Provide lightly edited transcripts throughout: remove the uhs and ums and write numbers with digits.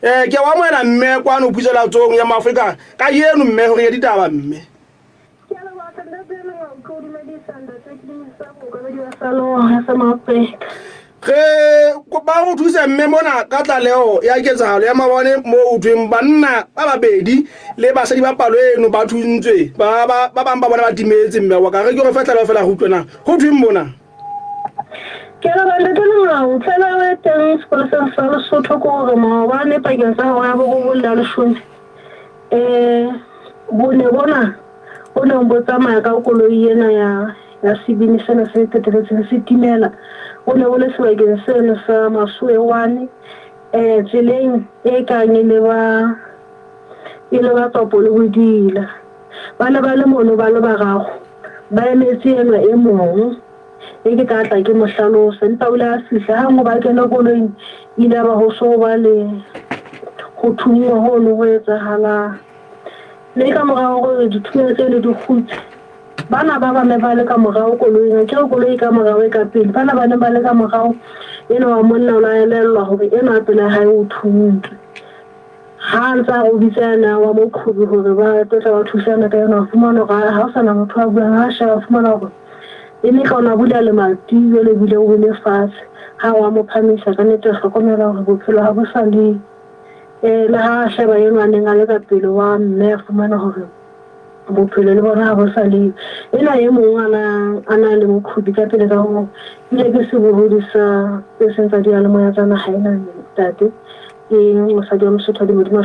Ke a o amohela mme kwano Puselatsong ya Maafrika ka yeno mme gore ya ditaba mme. Ke a leboha hle ntate Lengau, ke o dumedisa ntate, ke dumedisa bookamedi ba Saloha sa Maafrika. Re kopa go thuse mme mona ka tlaleho ya ketsahalo ya mabone mo o thweng banna ba babedi le basadi ba palo eno ba thuntswe ba ba ba bang ba bona ba timetse mme wa ka re ke go fa tlaleho fela go utlwe na go thweng mona. Ke a leboha ntate Lengau, tlaleho e teng sepoleseng sa Lesotho ke hore maobane pakeng tsa hora ya borobong le ya leshome um bone bona bo neng bo tsamaya ka koloi ena ya ya sebini sena se qeteletseng se timela bo ne bo le sebakeng seno sa Masoewane um tseleng e kang e leba e leba Tswapo le Bodila. Ba ne ba le mono ba le bararo ba emetse enwa e mong e ke tla tla ke mo hlalosa. Empa o ile a fihla hang hoba a kene koloing, ile ya ba ho so ba le ho thunngwa hono ho etsahalang. Mme ka mora hore dithunya tseno di kgutse, bana ba ba ne ba le ka morao koloing, akere koloi e ka morao e ka pele, bana ba ne ba le ka morao, enwa wa monna o ne a elellwa hore enwa a pela hae o thuntswe. Ha a ntse a robitse yane wa moqhobi hore ba tlo tla ba thusana ka yona, a fumana hore ha ho sana motho a buang, ha a sheba a fumana hore e ne ka o ne a bula lemati jwale ebile o wele fatshe. Ha wa mo phamisa ka nnete a hlokomela hore bophelo ha bo sa le le ha a sheba enwa a neng a le ka pele wa mme a fumana hore bophelo le bona ha bo sa le enwa e mong a na le moqhobi ka pele ka ho ebile ke sebohodi sa tse seng tsa diyalemoya tsa naha ena ntate. Ke mosadi wa Mosotho wa dilemo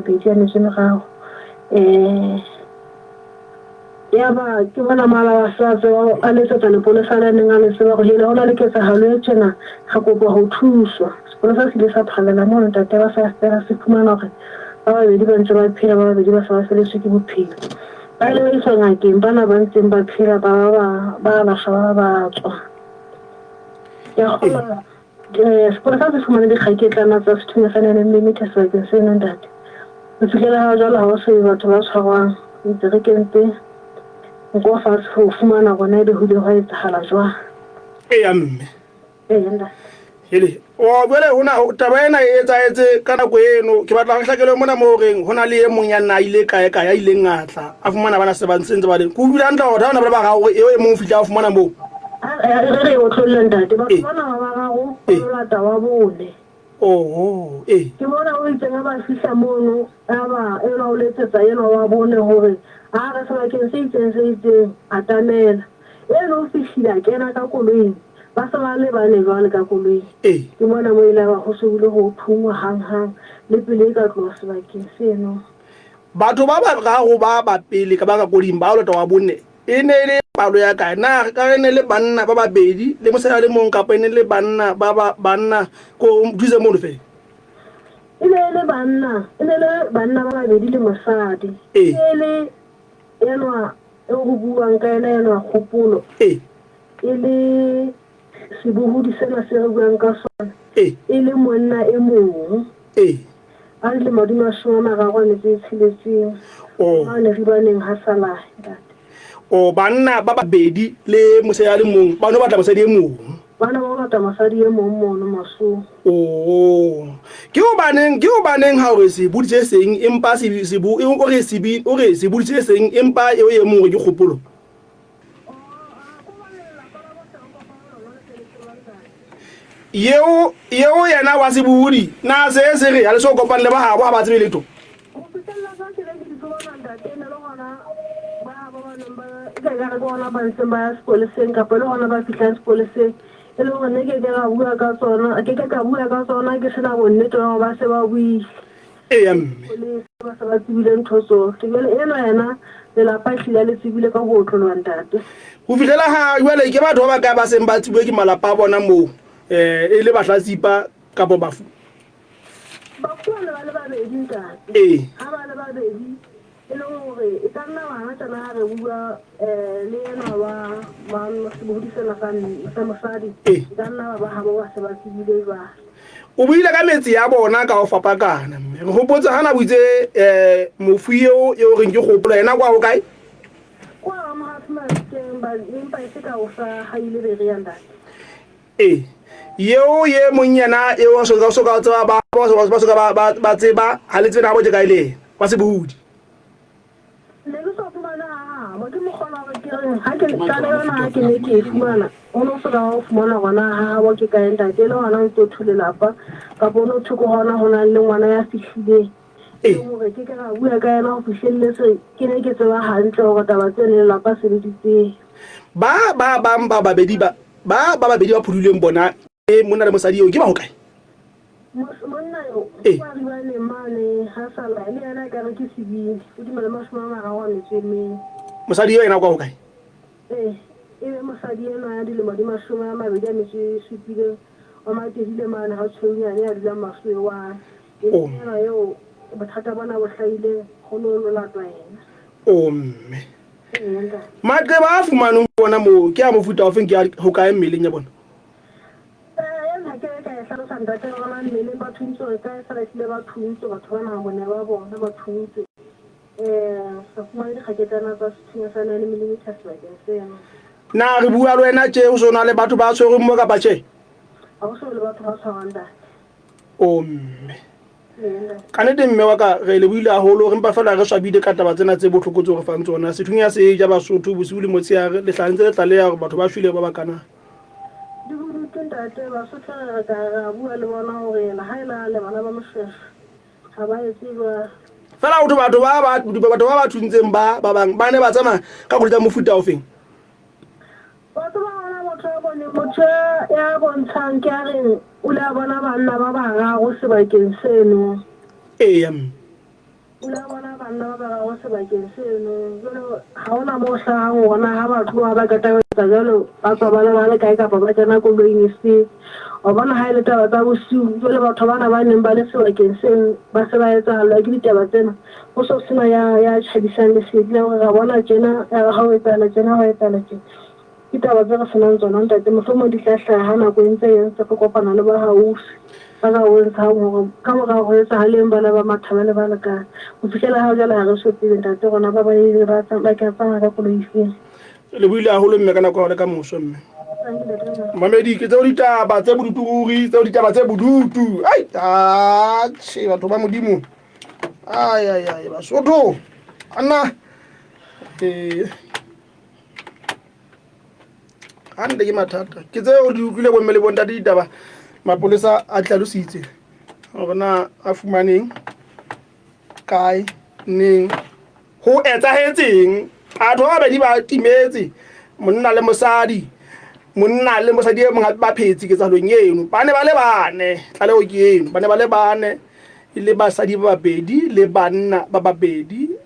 di 23. Yaba ke bona mala wa sa tseba a letsetsa lepolesa le neng a le tseba hore hele ho na le ketsahalo e tjena, re kopa ho thuswa. Sepolesa se ile sa phallela mono ntate ba sa fela se fumana hore ba babedi ba ntse ba phela, ba babedi ba se ba feletswe ke bophelo. Ba ile ba iswa ngakeng, bana ba ntseng ba phela ba ba ba alafshwa ba ba ba tswa. Ke a kgolwa Sepolesa se fumane dikgaketlana tsa sethunya sa 9 mm sebakeng seno ntate. Ho fihlela ha jwale ha ho so be batho ba tshwarwang. Ntse re kentse nko fatshe ho fumana hore na ebe ho ile hwa etsahala jwang. Eya mme. Eya ntate. Hele, o jwale hona taba ena e etsahetse ka nako eno. Ke batla re hlakelwe mona moo reng ho na le e mong ya nna a ile kae kae a ileng a tla a fumana bana se ba ntse ba le. Ke utlwile hantle hore batho bana ba le bararo eo e mong o fihla a fumana moo. Re re otlolle ntate, batho bana ba bararo ba lo lata wa bone. Oho, ee. Ke mona o itseng ha ba fihla mono, yaba enwa o letsetsa enwa wa bone hore a re sebakeng se itseng se itseng, atamela. Eno o fihlile a kena ka koloing, ba se ba le bane jwale ka koloing. Ke mona mo ile ba ho se ho ile ho thungwa hanghang le pele e ka tloha sebakeng seno. Batho ba bararo ba ba pele ka ba ka koloing ba lota wa bone E ne e le palo ya kae? Na re ka re ne le banna ba babedi le mosadi a le mong kapa e ne le banna ba ba banna ko thuse mono fela? E ne e le banna, e ne le banna ba babedi le mosadi. E ne e le enwa eo ho buuwang ka ena enwa Kgopolo. E le sebohodi sena se re buang ka sona. E le monna e mong. A dilemo di 36 mane Ribaneng ha Salahe, ntate. O banna ba babedi le mosadi a le mong ba no batla mosadi e mong. Ba ne ba batla mosadi e mong mono Masong. Oh. Ke hobaneng ke hobaneng ha o re sebodi se seng empa se se o re sebi o re sebodi se seng empa eo e mong o re ke kgopolo? Yeo, yeo yena wa sebodi, na se se re, ha le so kopane le ba gabo, ga ba tsebe letho. Go fihlella fa ke be ke di tseba ntate, ne le gona ba gabo ba neng ba e ka ekare ke gona ba ntseng ba ya sepoleseng kapa e le gona ba fihlang sepoleseng, e le gore nne ke ke ra bua ka tsona, ke ke ka bua ka tsona ke sena bonnete ba gore ba se ba buile. Eya mme. Ba se ba tsebile ntho tsohle. Jwale enwa yena lelapa ehlile a le tsebile ka ho otloloha ntate. Ho fihlela ha jwale ke batho ba bakae ba seng ba tsebuwe ke malapa a bona moo um e le bahlatsipa kapo bafu? Bafu ba ne ba le babedi ntate. Ee. Ha ba le babedi e leng hore e ka nna bana tjena ha re bua um le enwa wa wa sebohodi sena sa sa mosadi Ee. e ka nna ba ba habo ba se ba tsebile jwale. O buile ka metse ya bona ka ho fapakana mme re hopotse ha na buitse um mofu eo eo reng ke kgopolo yena kwa ho kae? Kwa Mohafi Mafikeng ba empa e se ka o sa haile Berea ntate. Ee. Yeo ye mong yena eo so ka so ka tseba ba ba so ka ba ba ba tseba ha le tsebe na bo je kae le yena wa sebohodi. Ne ke sa fumana ha habo ke mokgona hore ke reng ha ke tlaleho ena ha ke ne ke e fumana o no so ka o fumana hore na ha habo ke kae ntate e le hona o ntso thwe lelapa kapa o no thwe ke hona ho nang le ngwana ya fihlileng e leng hore ke ke ra bua ka yena ho fihlelletse ke ne ke tseba hantle hore taba tseno lelapa se le di tsebe. Ba ba bang ba babedi ba ba ba babedi ba phodilweng bona e monna le mosadi eo ke ba hokae? Monna eo ke wa Ribaneng mane ha Sala le yena ekare ke sebini o dima le 35. Mosadi eo yena o kwa hokae? Ee, e be mosadi enwa ya dilemo di 27 wa Matedile mane ha Tshweunyane ya dulang Masoewane. E be enwa eo bothata bona bo hlahileng ho no lo latwa yena. O mme. Maqeba a fumanweng ho bona moo ke a mofuta ofeng ke a hokae mmeleng ya bona? Taba ena ke ka e hlalosa ntate wa rona mmeleng ba thuntswe re kae fela ehlile ba thuntswe batho bana bone ba bona ba thuntswe um re fumane dikgaketsana tsa sethunya sa nine millimeter sebakeng seno. Na re bua le wena tje ho so na le batho ba tshwerweng mo kapa tjhe? Ha ho so le batho ba tshwarwang ntate. O mme. Ka nnete mme wa ka re lebohile haholo, re mpa fela re swabile ka taba tsena tse bohloko tseo re fang tsona. Sethunya se ja Basotho bosiu le motshehare, le hlaha ntse le tlaleha hore batho ba shwele ba bakana. Di bodutu ntate, Basotho re re ka ra bua le bona hore yena ha e le bana ba Moshweshwe ha ba etse jwalo. Fela ho thwe batho ba ba batho ba ba thuntseng ba ba bang ba ne ba tsamaya ka koloi tsa mofuta ofeng? Wa tseba hona motho ya boneng motho ya bontshang ke a reng o ile a bona banna ba bararo sebakeng seno. Eya mme. O ile a bona banna ba bararo sebakeng seno. Jwale ha hona moo hlahang hore na ha ba tloha ba qeta ho etsa jwalo ba tswa ba le ba le kae kapa ba kena koloing efeng. Wa bona ha e le taba tsa bosiu jwale batho bana ba neng ba le sebakeng seno ba se ba etsahallwa ke ditaba tsena. Ho so sena ya ya tjhabisang lesedi la hore ra bona tjena ya ha ho etsahala tjena ho etsahala tjena. Ke taba tse re senang tsona ntate mohlomong di tla hlaha ha nako e ntse e ntse re kopana le ba haufi ba ka bontshang hore ka mora ho etsahaleng bana ba matha ba ne ba le kae. Ho fihlela ha jwale ha re so tsebe ntate rona ba ba ile ba ba ke tsamaya ka koloi efeng. Le buile haholo mme ka nako ya hore ka moso mme. Mamedi ke tseo ditaba tse bodutu ruri tseo ditaba tse bodutu. Ai atjhe batho ba Modimo. Ai ai ai Basotho. Anna eh hantle ke mathata ke tseo di utlwile bomme le bontate ditaba mapolesa a tlalositse hore na a fumaneng kae neng ho etsahetseng batho ba babedi ba timetse monna le mosadi monna le mosadi e mong ba phetse ketsahalong eno ba ne ba le bane tlaleho ke eno ba ne ba le bane e le basadi ba babedi le banna ba babedi.